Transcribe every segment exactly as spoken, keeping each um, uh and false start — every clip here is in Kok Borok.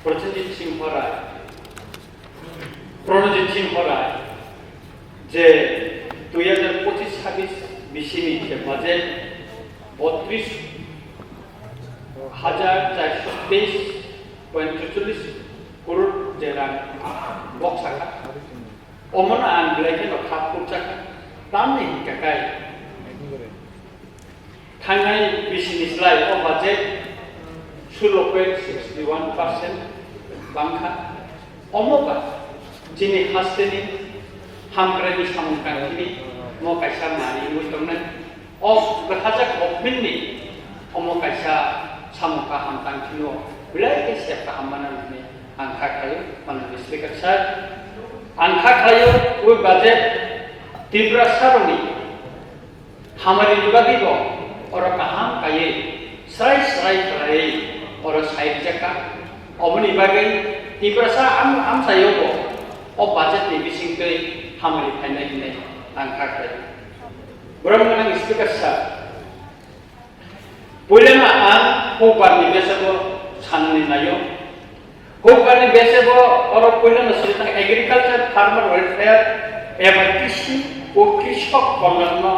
Prosenjit Singh Rai, Pranajit Singh Rai, je dui hajar pochis sabis bisini je budget botris hajar charso teis point chuchollis crore je rang bok saka. Omono ang belai kheno kha khurjakha. Tamni hinkha khe thangnai bisini slai o budget sullo point sixty one percent bangkha. Omo ba chini hasteni hamkraini samung tangkini mo kaisa mani wngwi tongnai. O kwthajak government ni omo kaisa samung kaham tang phino belai khe sep kaham mana hwnwi ang kha khlaio, mano Speaker sir. Ang kha khlaio, ui budget Tiprasa rokni hamari ni bagwi bo oro kaham kaiwi srai srai khlaiwi oro sai rijak kha. Oboni bagwi Tiprasa am-, amchaio bo o budget ni bisingtwi hamari phainai hwnwi ang kha khlaio. Borok gwnang Speaker sir, puilano ang hukbar ni bese bo sanani naio. Hukbar ni bese bo oro puilano swijak agriculture farmer welfare eba Krishi o Krishok Kalyan no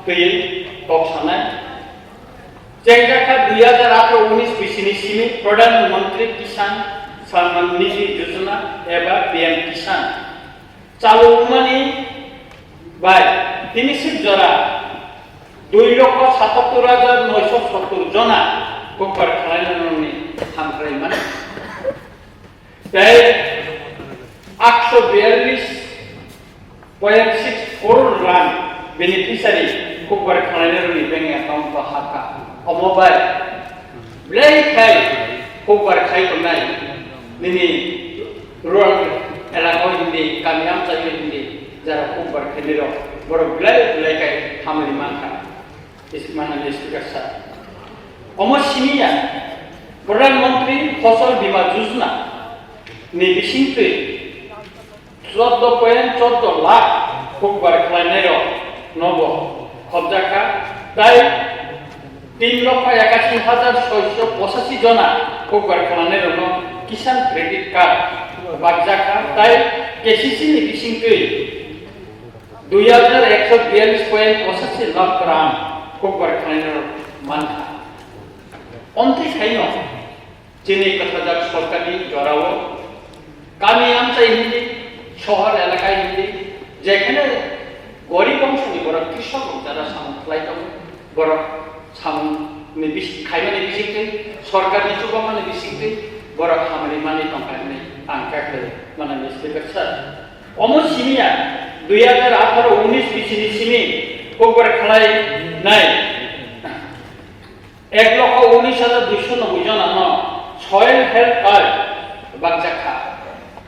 twi kok sanai. Chengjak kha dui hajar atharo unis bisini simi Pradhan Mantri Kisan Samman Nidhi Yojana eba P M Kisan. Chalokmani bai tini sik jora dui lokho satattor hajar noisho sottor jona hukbar khlainani hamkrai mano. Tei aksho biyallis point six crore rang beneficiary hukbar khlainarokni bank account o habkha. Omo bai belai khai hukbar khai tongnai nini rural elaka o hindi, kami amchai o hindi, jara hukbar khainai rok borok belai belai khai hamari mankha. Is-, manani Speaker sir. Omo simi ya, Pradhan Mantri Fasal Bima Yojana ni bisingtwi chwddo point chwddo lakh hukbar khlainai rok nobo khobjakha, tai tin lokho ekasi hajar soisho pochashi jona hukbar khlainai rokno Kisan Credit Card bakjakha, tai K C C ni bisingtwi dui hajar ekso biyallis point pochashi lakh rang hukbar khlainai rok mankha. Omtwi khaino chini kwthajak sorkarni jorao kami amchai hindi, sohor elaka hindi, jekhane gorib bongshoni borok, krisok rok jara samung khlai tongo, borok samungni bis-, khaimani bisingtwi, sorkarni chubamani bisingtwi borok hamari mani tongkha hwnwi ang kha khlai mano, Mister Speaker sir. Omo simi ya, dui hajar atharo unis bisini simi hukbar khlai nai. Ek lokho unis hajar duisho noboi jona no soil health card bakjak kha.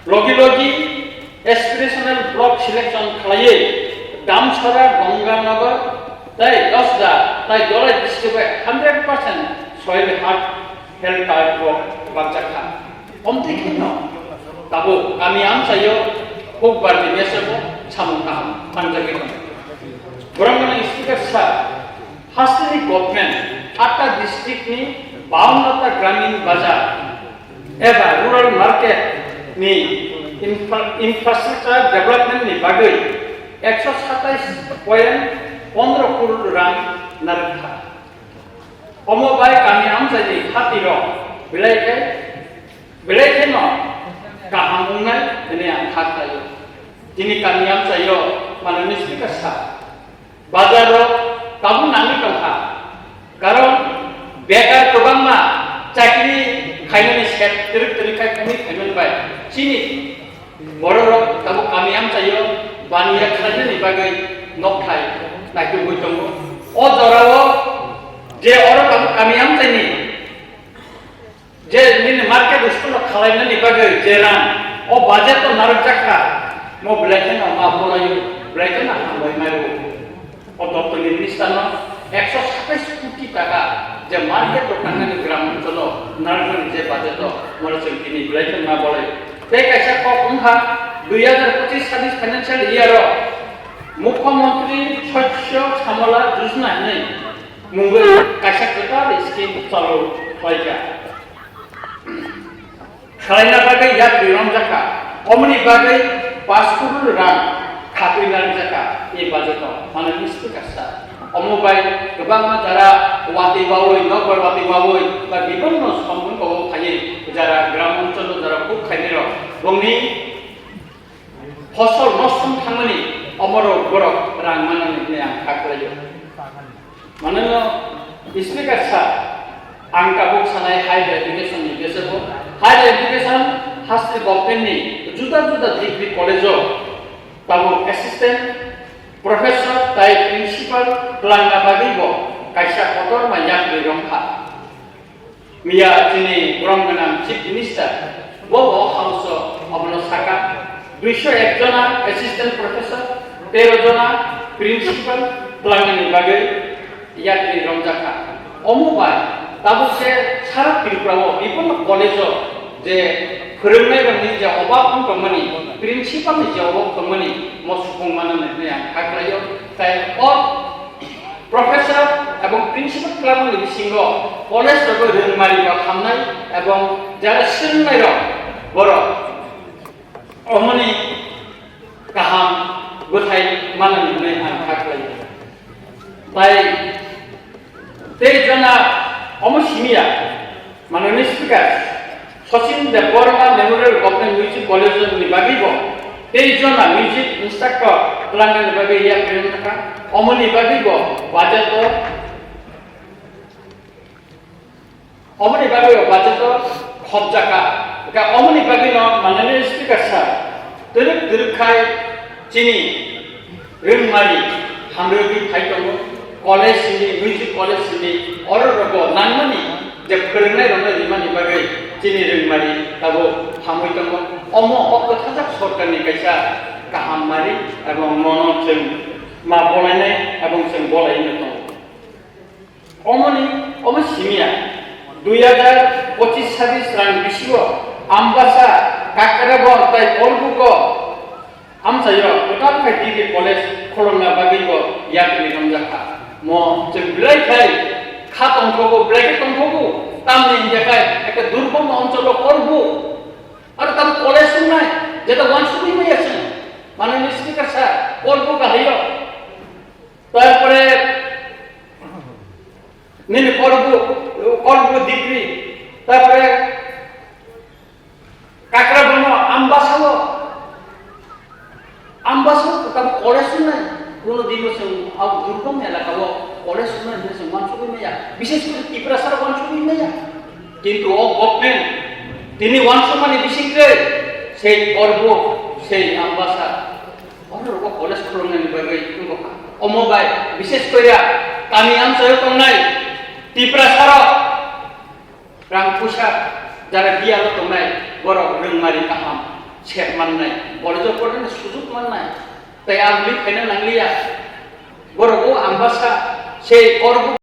Logi logi aspirational block selection khlaiwi Damsara, Ganganagar tei Dasda tei Dholai district bai hundred percent soil health, health card rok bakjak kha. Omtwi kheno tabuk kami amchaio hukbar ni message bo samung kaham thangjagwi tongo. Borok mani Speaker sir, hasteni government atta district ni bawanno ta gramin bazar eba rural market ni infra-, infrastructure development ni bagwi ekso satais point pondro crore rang narwkha. Omo bai kami amchaini phatirok belai khe, belai kheno kaham wngnai hwnwi ang kha khlaio. Chini kami amchaio manani Speaker sir, bazar rok tabuk nangwi tongkha, karon bekar kwbangma chakri khainani sep twrwk twrwk khai kami khaimani bai chini borok rok tabuk kami amchaio baniya khlainani bagwi nokthai naitugwi tongo. O jorao je oro tabuk kami amchaini je nini market school o khalainani bagwi je rang o budget o narwkjak kha, mo belai kheno ma bolai, belai kheno hambai mai rwo. O doptor ni minister no ekso satais koti taka je market rok tangnani gram oncholo narwkmani je budget o, moro chwng tini belai khe ma bolai. Tei kaisa kok wngkha dui hajar pochis sabis financial year o Mukhyamantri Shasya Samala Yojana hinwi mungwi kaisa kwtal scheme chalu khlaikha. khlaina bagwi yapri romjakha. Omoni bagwi paanch crore rang khatwi narwkjakha e budget o, mane Speaker sir. Omo bai kwbangma jara watwi wawi, nokbar watwi wawi, ba bibonno sombong kobo khaiwi jara gram oncholo jara kuk khainai rok bongni Phosol nosto wng thangmani omorok borok rang manani hinwi ang kha khlaio. Manono Speaker sir, ang tabuk sanai higher education ni bisingtwi. Higher education haste government ni juda juda degree college o tabuk assistant professor tai principal twlangna bagwi bo kaisa kotorma yakri romkha. Miya chini borom gwnang Chief Minister bo o house o obono saka, duiso ek jona assistant professor, tero jona principal twlangnani bagwi yakri romjakha. Omo bai tabuk je sara Tripura o bibonno college o je phwrwngnairokni je obab wng tongmani, principal ni je obab tongmani, mo supung manani hinwi ang kha khlaio. Tai o Professor ebong principal twlangmani bisingo college rogo rwngmari rok hamnai ebong jara swrwngnairok borok omoni kaham bwthai manani hwnwi ang kha khlaio. Tai tei jona omo simiya Manani Speaker, Sachin Debbarma Memorial Government Music College ni bagwi bo tei jona music instructor twlangnani bagwi yakri wng kha. Omoni bagwi bo budget o, omoni bagwi bo budget o khopjakha. Ka omoni bagwi no Manani Speaker sir, twrwk twrwk khai chini rwngmari hamrwgwi phai tongo. College simi, music college simi, oro rogo nangmani je phwrwngnairokno rimani bagwi chini rwngmari tabuk hamwi tongo. Omo o kwthajak sorkarni kaisa kaham mari ebong nono chwng ma bolainai ebong chwng bolaino tongo. Omoni, omo simiya, dui hajar pochis sabis rang bisingo Ambasa, Kakrabon tai Kolbuko amchaio kwtal khai degree college kholongna bagwi bo yakni romjakha. Mo chwng belai khai kha tongthogo, belai khe tongthogo, tamni hwnkhe khai ekta durbom oncholo Kolbu. Aro tam college wngnai, jeta wansugwi maya chwng. Manani Speaker sir, Kolbu kahaio. Tarpore nini Kolbu, Kolbu degree, tarpore Kakrabon o Ambasa o, Ambasa o tam college wngnai, kuno dino chwng abo durbom elaka o college wngnai hwnwi chwng wansugwi maya, bishes kore Tiprasa rok wansugwi maya. Kintu o government tini wansukmani bisingtwi sei Kolbu, sei Ambasa, Oro rogo college khulumnani bagwi wngkha. Omo bai, bishes koira kami amchaio tongnai Tiprasa rok rang puisa jara biyalo tongnai borok rwngmari kaham sep mannai, college o pornani sujuk mannai. Tai ang bini khaina nangliya. Borok o Ambasa sei Kolbu